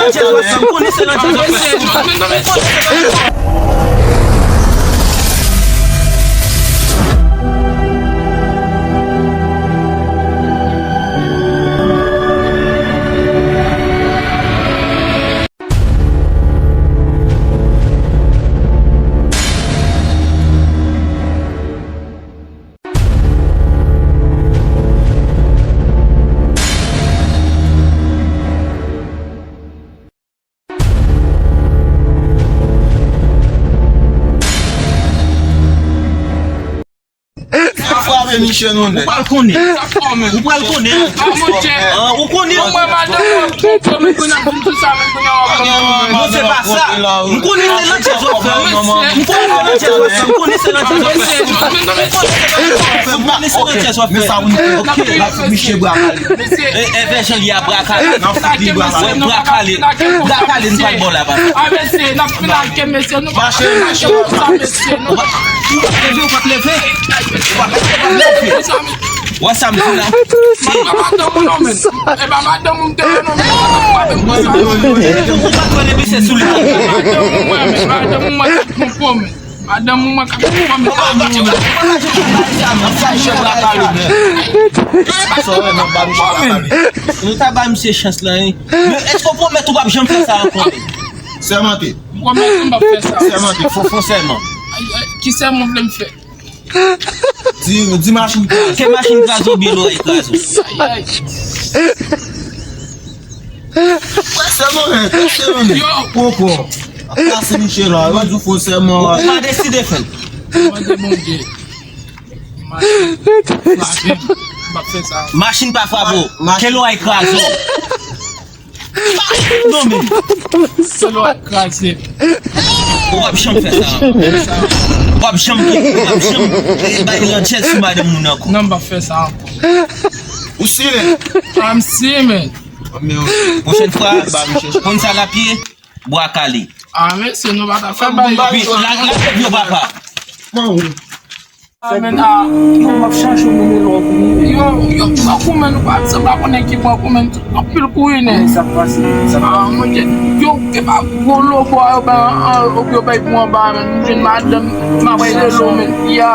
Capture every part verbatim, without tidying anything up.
Landjèz w ap fè, m konnen se landjèz w ap fè. Sa frape Michel non nèt. Ou pral konnen. Ou pral konnen. Ah, ou konnen. Mwen madanm mwen, mwen konnen ap di m tout sa, mwen konnen ap di m. Non, se pa sa. M konnen se landjèz w ap fè. M konnen se landjèz w ap fè. M konnen se landjèz w ap fè. M konnen se landjèz w ap fè. M konnen se landjèz w ap fè. Men sa ou di, ok. Misye bra kale. E, e, vè jan li a bra kale. Nan figi bra kale. Bra kale. Bra kale, m pral ba w la, papa. A, mesye, n ap fin ak mesye, nou pa mache, mache, sa, mesye, nou. Ou p ap leve, ou p ap leve. Ou p ap leve. Wè sa m di la. E pa madanm ou non, men. E pa madanm ou m te wè non, men. Ou pa t wè depi se sou li. Madanm ou, men. Madanm ou, mwen, mwen, mwen, mwen. Madanm ou mwen k ap pran m. Nou ta ba misye chans lan, wi. Men èske w pwomèt ou p ap janm fè sa ankò, men? Sèmante. M pwomèt ou m p ap fè sa. Sèmante, fò, fò sèman. Ay, ay, ki sèman w vle m fè? Di, di machin kraze. Ke machin kraze oubyen lòrèy kraze w. Ay, ay. Fè sèman, men, fè sèman, men. Yo. Poko. Ap kase Michel la, yo di w fò sèman. Ou pa deside fè l. Mande Bondye. Machin frape m, m p ap fè sa. Machin pa frape w. Ke lòrèy kraze w. Non, men. Ke lòrèy kraze m. Ou p ap janm fè sa. Ou p ap janm, ou p ap janm, eh, bay landjèz sou madanm moun ankò. Non, m p ap fè sa ankò. Ou si, men. I'm si, men. Pwochèn fwa, konn sa l ap ye, bwa kale. Ah, mesye, nou pa ta fè bagay. Epi, la, la, yo, papa. Ah, men, ah. Yo, m ap chache w, men lè w vini. Yo, yo, pran kou, men, nou pa, sa pa konnen ki pran kou, men, tout anpil kou, wi, nèg. Sa k pase, sa k pase. Ah, mon Dieu. Yo, e pa gwo lobo a, yo bay, ah, yo bay pou anba, men. M jwenn madanm, m ap rele l, men. Ya.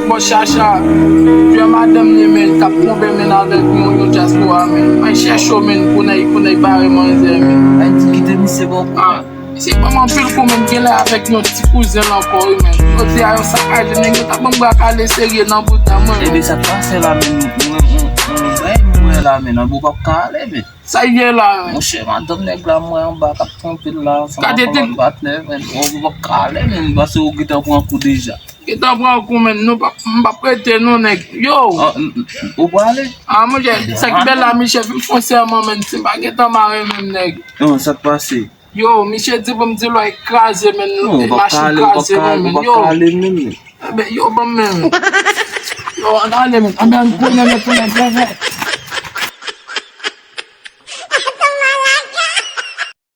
Bon, Chacha, jwenn madanm li, men, k ap twonpe, men, avèk yon, yon dyaspora, men. Mwen chèche w, men, pou nèg, pou nèg bare manzè, men. Ay, di kite misye bò. Ah, misye ban m anpil kou, men, genlè avèk yon ti kouzen l ankò, wi, men. Jodi a, yon sakaje, nèg yo t ap ban m bra kale serye nan bouda mwen, men. Ebyen, sa k pase la, men, mwen, mwen, mwen, mwen la, men, nan bò p ap ka ale, men. Sa y ye la, men? Monchè, madanm nèg la, mwen anba k ap twonpe l la, ansanm ak yon lòt patnè, men. Ou p ap ka ale, men, paske ou gentan pran kou deja. Gentan pran kou, men, nou p ap, m p ap rete non, nèg. Yo! Ah, m, m, ou prale? Ah, monchè, sa ki bèl la, misye vin fè yon sèman, men, si m pa gentan mare menm, nèg. Non, sa k pase? Yo, misye di pou m di lòrèy kraze, men, machin kraze, men, men, yo. Enben, yo, ban m men. Yo, ann ale, men. Anben, ann konnen, men, konnen, fè, fè.